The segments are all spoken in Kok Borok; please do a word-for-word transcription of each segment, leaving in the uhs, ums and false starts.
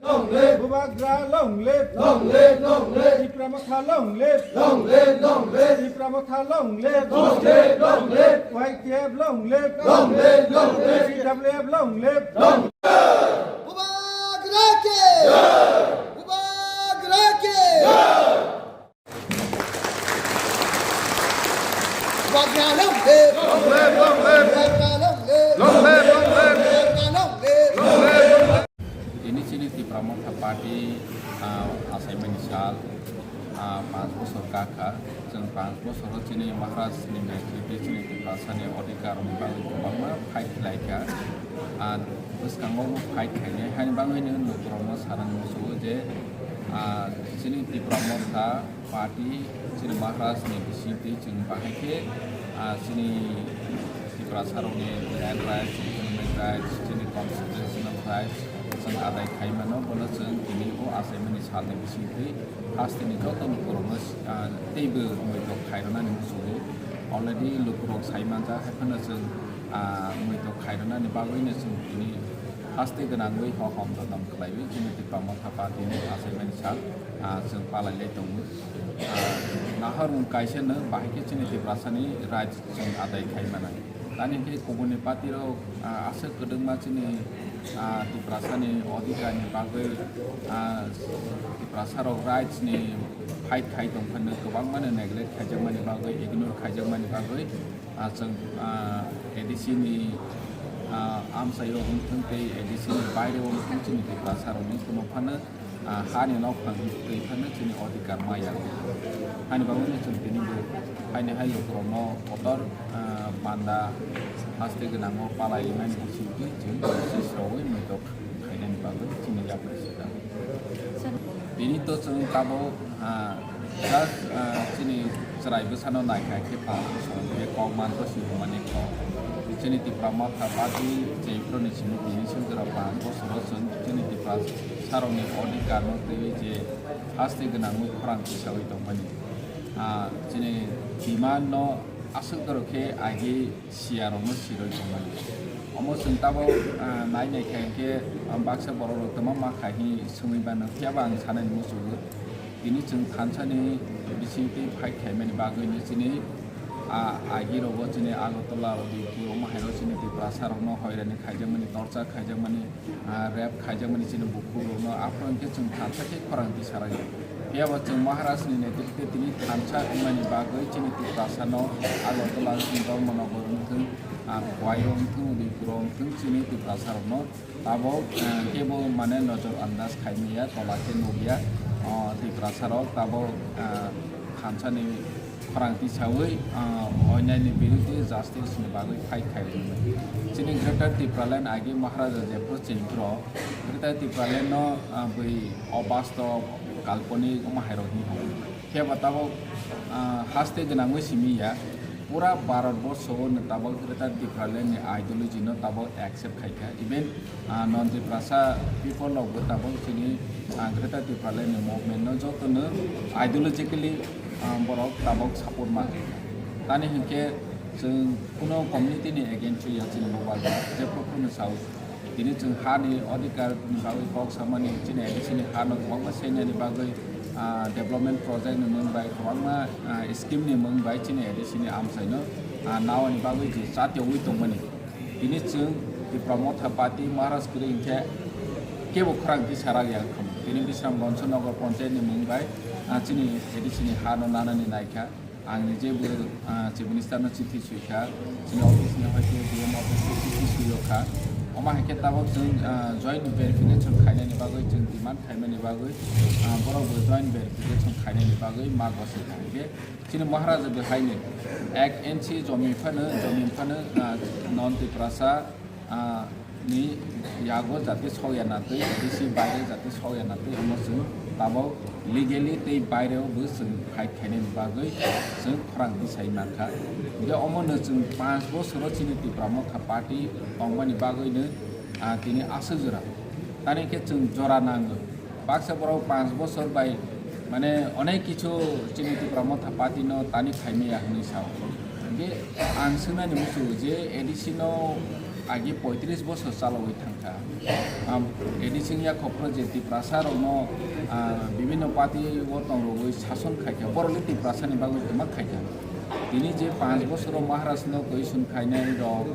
Long live! Bubagra long live! Long live, long live! Tipra Motha long live! Long live, long live! Tipra Motha long live! Long live, long live! Y T F long live! Long live, long live! C W F long live! Long Bubagra ke! Bubagra ke! Bubagra long live! Long live, long live! Bubagra long live! Long live, long live! Bubagra long live! Long live, long live! Tini chini Tipra Motha Party, ah, achaimani sal, ah, panch bosor kakha. Chwng panch bosoro chini Maharaj ni netrite chini Tiprasani odhikar ni bagwi kwbangma fight khlaikha. Ah, bwskango bo fight khainai haini bagwino lukurokno sanani muchungo je, ah, chini Tipra Motha Party chini Maharaj ni bisingtwi chwng bahai khe, ah, chini Tiprasarokni land rights, economic rights, chini constitutional rights chwng adai khai mano, bono chwng tini o achaimani salni bisingtwi hasteni joto lukurokno, ah, teibo muitok khairwnani muchungo. Already lukurok sai manjak, hai phano chwng, ah, muitok khairwnani bagwino chwng tini haste gwnangwi hohom dodom khlaiwi chini Tipra Motha Party ni achaimani sal, ah, chwng palai lai tongo. Ah, nahar wng kaisa no bahai khe chini Tiprasani right chwng adai khai manai. Tani khe kubuni party rok, ah, aswk kwdwkma chini, ah, Tiprasani odhikar ni bagwi, ah, Tiprasa rok rights ni fight khai tong phano kwbangma no neglect khaijakmani bagwi, ignore khaijakmani bagwi, ah, chwng, ah, A D C ni, ah, amchaio wngthwng tei A D C ni baireo wngthwng chini Tiprasa rokni kuno phano, ah, hani nokphang twi phano chini odhikar maya. Hani bagwino chwng tini bo haini hai lukurokno kotor, ah, panda haste gwnango palai mani bisingtwi chwng sis rogwi muitok khainani bagwi chini yapri sida. Tini to chwng tabuk, ah, just, ah, chini chwrai bwsano naikha khe pa, be kok manto si hwnmani kok. Chini Tipra Motha Party chengproni simi tini sengkrak panch bosoro chwng chini Tipra sarokni odhikar no twiwi je haste gwnangwi khorang tisawi tongmani. Ah, chini demand no aswk dorok khe agi siya rokno siroi tongmani. Omo chwng tabuk, ah, nai nai kha hinkhe, ah, baksa borok rok twma ma khai hi swngwi mano, phiya ba ang sanani muchungo. Tini chwng thansa ni bisingtwi fight khaimani bagwi ni chini, ah, agi rogo chini Agartala, Udaipur, omo hai rok chini Tiprasa rokno hoirani khaijakmani, torture khaijakmani, ah, rape khaijakmani chini bukhuk rokno. Aphuru hinkhe chwng thansa khe khorang tisaragya. Phiya ba chwng Maharaj ni netrite tini thansa wngmani bagwi chini Tiprasa no Agartala wngthung, Dharmanagar wngthung, ah, Khowai wngthung, Udaipur wngthung chini Tiprasa rokno tabuk, ah, kebo mane nojor andaj khaimaya, tola khe nukya, ah, Tiprasa rok tabuk, ah, thansa ni khorang tisawi, ah, onyai ni birudhe justice ni bagwi fight khai rwmani. Chini Greater Tipraland agi Maharaja jephru chengphru Greater Tipraland no, ah, bwi obastob, kalponik omo hai rok hinwi hwnwi. Phiya ba tabuk, ah, haste gwnangwi simi ya, pura Bharat borsho o no tabuk Greater Tipraland ni ideology no tabuk accept khai kha. Even, ah, non Tiprasa people rok bo tabuk chini, ah, Greater Tipraland ni movement no joto no ideologically, ah, borok tabuk support ma khai kha. Tani hinkhe chwng kuno community ni against ya chini bo bagwi jephru phuru no sao. Tini chwng ha ni odhikar ni bagwi kok samani, chini A D C ni ha no kwbangma seinani bagwi, ah, development project ni mung bai, kwbangma, ah, scheme ni mung bai chini A D C ni amchai no, ah, nawani bagwi je chatiyogwi tongmani. Tini chwng Tipra Motha Party Maharaj kwrwi hinkhe kebo khorang tisarak ya wngkha. Tini Bisramganj Nagar Panchayat ni mung bai, ah, chini A D C ni ha no nanani naikha. Ang nije bo, ah, Chief Minister no chithi sui kha, chini office ni hoi khe D M office khe chithi sui o kha. Omo hai khe tabuk chwng, ah, joint verification khainani bagwi chwng demand khaimani bagwi, ah, borok bo joint verification khainani bagwi ma gosai kha. Hinkhe chini Maharaja bo haino ek inch jomin phano, jomin phano, ah, non Tiprasa, ah, ni yago jate sokya na twi, A D C baire jate sokya na twi, omo chwng tabuk legally tei baireo bo chwng fight khainani bagwi chwng khorang tisai mankha. Hinkhe omo no chwng panch bosoro chini Tipra Motha Party tongmani bagwi no, ah, tini aswk jora. Tani khe chwng jora nango. Baksa borok panch bosor bai, mane, onek kichu chini Tipra Motha Party no tani khaimaya hwnwi sao. Hinkhe ang swngnani muchungo je A D C no Agi poitris bosor chalogwi thangkha. Am, A D C wngya kho phuru je Tiprasa rokno, ah, bibhinno party o tongrogwi sason khaikha, borokle Tiprasani bagwi kwma khaikha. Tini je panch bosoro Maharaj no question khainai rok,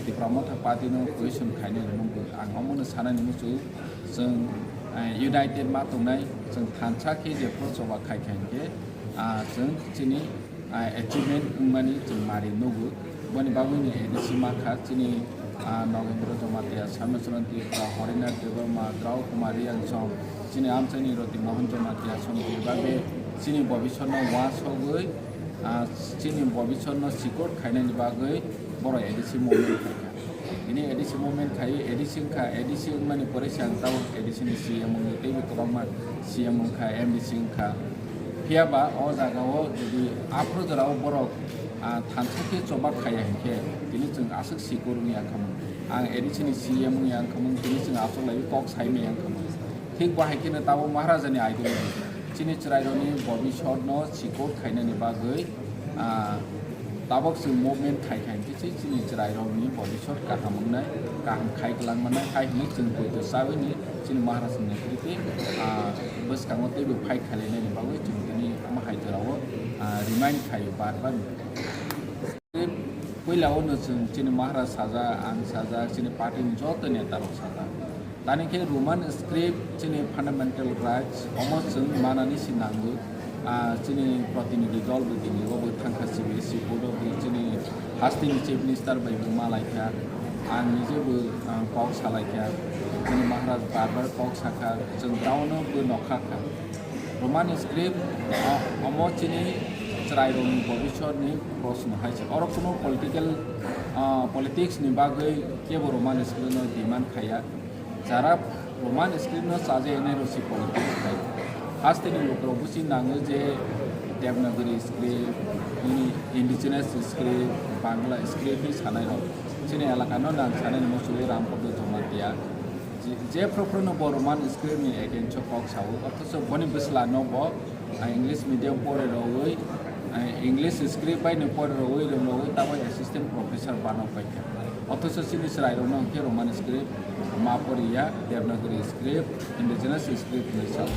Tipra Motha party no question khainai rok, ang omono sanani muchung, chwng, ah, united ma tongnai, chwng thansa khe je phuru choba khaikha hinkhe, ah, chwng chini ah, achievement wngmani chwng mari nugo. Boni bagwino A D C ma kha chini, ah, Nogendra Jamatia, Sarmachran Tripura, Harinath Debbarma, Drau Kumar Reang song, chini amchaini Roti Mohan Jamatia song, je bagwi chini bobisotno uansugwi, ah, chini bobisotno sikor khainani bagwi borok A D C movement khaikha. Bini A D C movement khai, A D C wngkha, A D C wngmani pore se ang tabuk A D C ni C M wngwi teibo kwbangma C M wngkha, M D C wngkha. Phiya ba o jaga o jodi aphuru jora o borok, ah, thansa khe choba khaiya hinkhe tini chwng aswk sikor wngya wngkha mung. Ang A D C ni C M wngya wngkha mung, tini chwng aswk lai kok sai maya wngkha mung. Thik bo hai kheno tabuk Maharaja ni ideology. Chini chwrairokni bobisotno sikor khainani bagwi, ah, tabuk chwng movement khai khai khe se chini chwrairokni bobisot kaham wngnai, kaham khai kwlangmanai hai hwnwi chwng poito chawi ni chini Maharaj ni netrite, ah, bwskango teibo fight khailainani bagwi chwng tini omo hai jorao, ah, remind khaio bar bar. Puila o no chwng chini Maharaj sajak, ang sajak, chini party ni joto neta rok sajak. Tani khe Roman script chini fundamental rights omo chwng manani si nango. Ah, chini protinidhi dol bo tini bo bo thangkha C B S E court o bo chini hasteni chief minister bai bo malaikha. Ang nije bo, ah, kok salaikha. Chini Maharaj bar bar kok sakha, chwng taono bo nokha kha. Roman script, ah, omo chini chwrairokni bobisotni proshno hai se. Oro kuno political, ah, politics ni bagwi kebo Roman script no demand khaiya. Jara Roman script no chajaknai rok se politics khai. Hasteni lukurok busi nango je Devanagari script, ini indigenous script, Bangla script hi sanai rok. Chini elaka no nang sanai ni muchungwi Rampada Jamatia. Je, je phuru phuru no bo Roman script ni against o kok sao, othocho boni bwsla no bo, ah, English medium pore rogwi, ah, English script bai no pore rogwi, rwng rogwi tabuk assistant professor bano paikha. Othocho chini chwrairokno hwnkhe Roman script ma poriya, Devanagari script, indigenous script hinwi sao.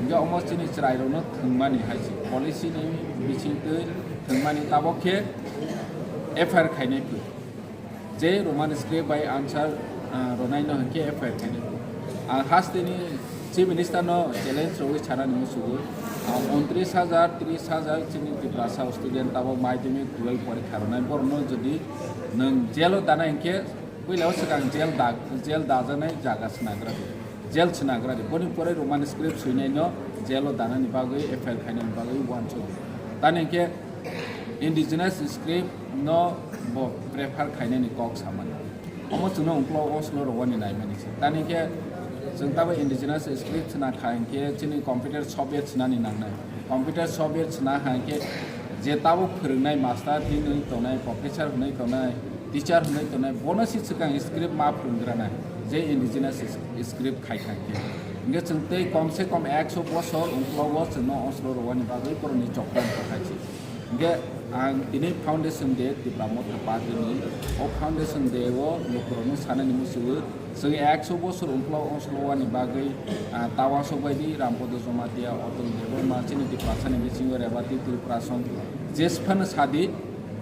Hwnkhe omo chini chwrairokno thwngmani hai se policy ni bisingtwi thwngmani tabuk khe F I R khainai phu. Je Roman script bai answer, ah, rwnaino hwnkhe F I R khainai phu. Ang hasteni Chief Minister no challenge rogwi sanani muchungo, ah, untris hajar, tris hajar chini Tiprasa student tabuk madhyamik twelve porikha rwnai, borokno jodi nwng jail o dana hinkhe puila o swkang jail da-, jail dajaknai jaga swnagra di, jail swnagra di. Boni pore Roman script swinaino jail o danani bagwi F I R khainani bagwi uansuk di. Tani hinkhe indigenous script no bo prefer khainani kok samani. Omo chwngno uklok oslo rwani naimani se. Tani khe chwng tabo indigenous script sna kha hinkhe chini computer software snani nangnai. Computer software sna ha hinkhe je tabo phwrwngnai master hinwi tongnai, professor hinwi tongnai, teacher hinwi tongnai, bono se swkang script ma phwrwngranai je indigenous script khai kha hinkhe. Hinkhe chwng tei kom se kom ekso bosor uklok o chwngno oslo rwani bagwi borokni choktan kha khai se. Hinkhe ang tini Foundation Day Tipra Motha Party ni o Foundation Day o lukurokno sanani muchungo chwng ekso bosor uklok oslo wani bagwi, ah, ta uansuk bai di Rampada Jamatia, Atul Debbarma, chini Tiprasani bisingo Rebati Tripura song jesphano sadi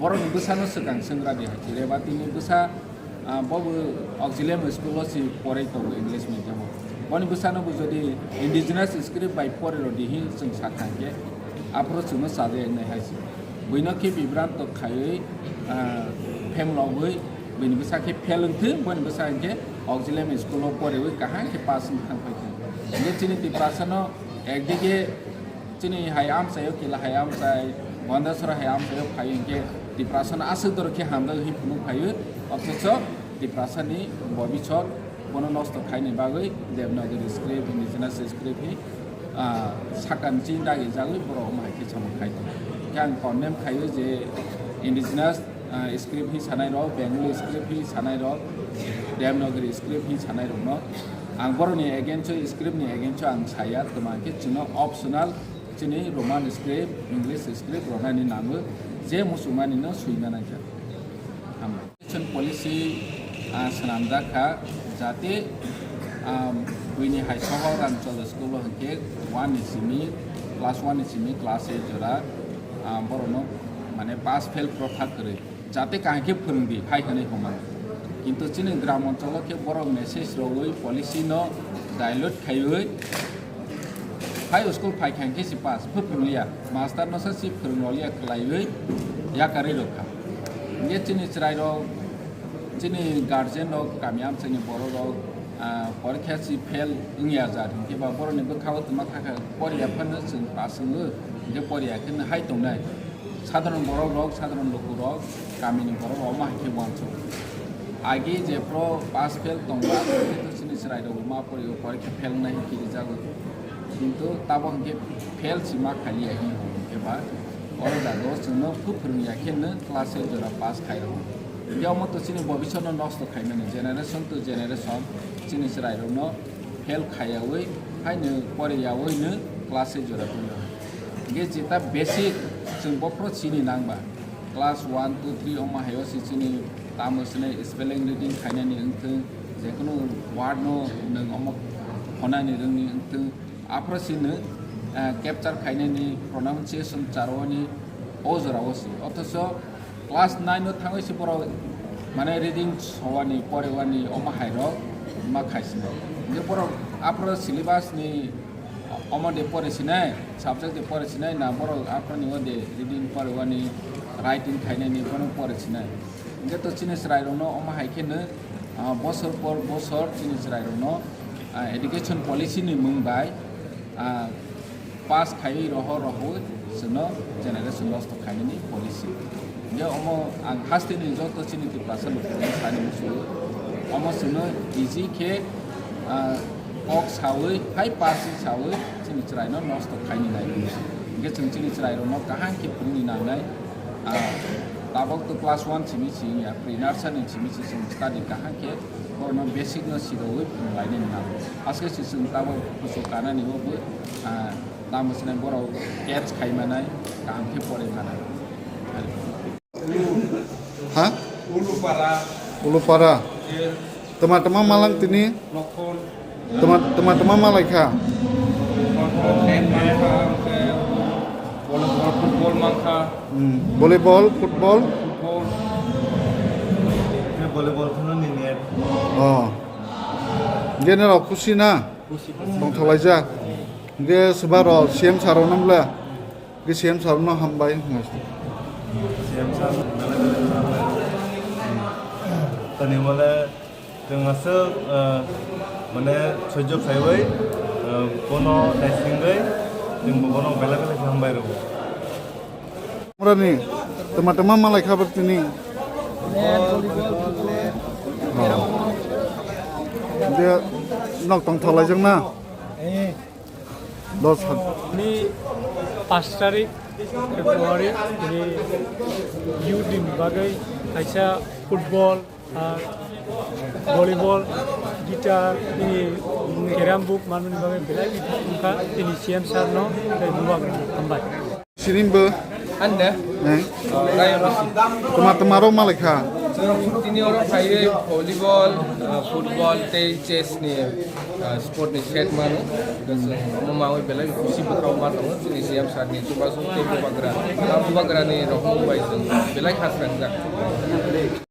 borokni bwsano swkang swngra di hai. Rebati ni bwsa Ah, bo bo auxiliary school o si porai tongo English medium o. Boni bwsano bo jodi indigenous script bai porai rw di hin chwng sa kha hinkhe aphuru chwngno chajaknai hai se. Buino khe bibranto khaiwi, ah, family rogwi buini bwsa khe fail wng thung, boni bwsa hinkhe auxiliary school o poraiwi kaham khe pass wng thang phai thung. Hinkhe chini Tiprasano ekdike chini hai amchaio kila hai amchai, Gondasora hai amchaio phai hinkhe Tiprasano aswk doro khe hamjak hi phunuk phaio, othocho Tiprasani bobisot bono nosto khaini bagwi Devanagari script, indigenous script hi, ah, sakani chini dagi jagwi borok omo hai khe samung khai tongo. Khe ang condemn khaio je indigenous ah, script hi sanai rok, Bengali script hi sanai rok, Devanagari script hi sanai rok no ang borok ni against o, script ni against o ang saya, toma khe chwngno optional chini Roman script, English script rwnani nango, je muchungmani no swima nangkha. Hambai. Education policy Ah, swnamjak kha, jate, ah, buini hai sohor Ramchandra school o hinkhe one ni simi, class one ni simi class eight jora, ah, borokno mane pass fail protha kwrwi, jate kaham khe phwrwngdi hai hwnwi hwnmano. Kintu chini gram oncholo khe borok message rwui policy no dilute khaiwi hai school phai kha hinkhe si pass phwrwng liya, master no sa si phwrwng liya khwlaiwi yakarwi rwkha. Hinkhe chini chwrairok, chini guardian rok, kami amchaini borok rok, ah, porikha si fail wngya jat hinkhe ba borokni bwkha o twma kha kha poriya phano chwng pass wngo, hinkhe poriya khe hai tongnai. Sadharon borok rok, sadharon luku rok, kamini borok rok omo hai khe uansuk. Agi jephru pass fail tongo, aphuru khe to chini chwrai rok ma pori o, porikha fail wngnai hinkhe rijago. Kintu tabok hinkhe fail si ma khaliya hinkhe ba oro jaga o chwngno phu phwrwngya khe no class eight jora pass khai rwo. Hinkhe omo to chini bobisot no nosto khaimani, generation to generation chini chwrai rok no fail khaiyaui, haino poriyaui no class eight jora phunukha. Hinkhe jeta basic chwng bophuru chini nangba, class one, two, three omo haio se chini tamo swnai spelling reading khainani wngthwng, jekunu word no nwng omo khonani rwngni wngthwng, aphuru se nwng, eh, capture khainani pronunciation charwani o jorao se. Othocho class nine o thangwi se borok mane reading sowani, porewani omo hai rok ma khai sinai. Hinkhe borok aphuru syllabus ni omo de pore sinai, subject de pore sinai na borok aphuru ni o de reading porewani, writing khainani bono pore sinai. Hinkhe to chini chwrai rok no omo hai khe no, ah, bosor por bosor chini chwrai rok no, ah, education policy ni mung bai, ah, pass khaiwi roho roho chwngno generation nosto khainani policy. Hinkhe omo ang hasteni joto chini Tiprasa lukurokno sani muchungo. Omo chwngno easy khe, ah, kok sawi, hai pass sawi chini chwraino nosto khaini nai. Hinkhe chwng chini chwrairokno kaham khe phwrwngni nangnai. Ah, tabok to class one simi si wngya, pre nursery simi si chwng study kaham khe borokno basic no sirowi phwrwnglainani nango. Haske se chwng tabok kuchuk kanani bo, ah, tamo swnai borok catch khai manai, kaham khe poroi manai. Ha? Ulupara. Ulupara. Tama tama malang tini? Tama, tama, tama malai kha? Volleyball, football mankha. Hmm. Volleyball, football? Football. Volleyball kheno nini. Oh. General khusi na? Khusi, khusi. Tongtholaijak. Hingke swbaro C M sir rok nang bla? Hingke C M sir rok no hambai hwnga. C M sir belai belai hambai. Tani mole chwng aswk, ah, mane sojok saiwi, ah, bono naisingwi chwng bo bono belai belai hambai rwo. Murani, tama tama malai kha bwtwini. Oh. Je nok tong thalai jang na. Dos ha- Ni pash tarik February ni youth ni bagwi kaisa football, ah, volleyball, guitar, ni carrom board manmani bagwi belai wngkha, tini C M sir no tei bubagra hambai. Sinimbo. Ande. Eh? Rayo Bisi. Tuma tuma ro malai kha. Chwng tini oro phaiwi volleyball, ah, football tei chess ni, ah, sport ni set mano. Omo mawi belai khusi bwkhao ma tongo chini C M sir ni chubachu tei bubagra. Ah, bubagra ni rohormung bai chwng belai khasrangjak.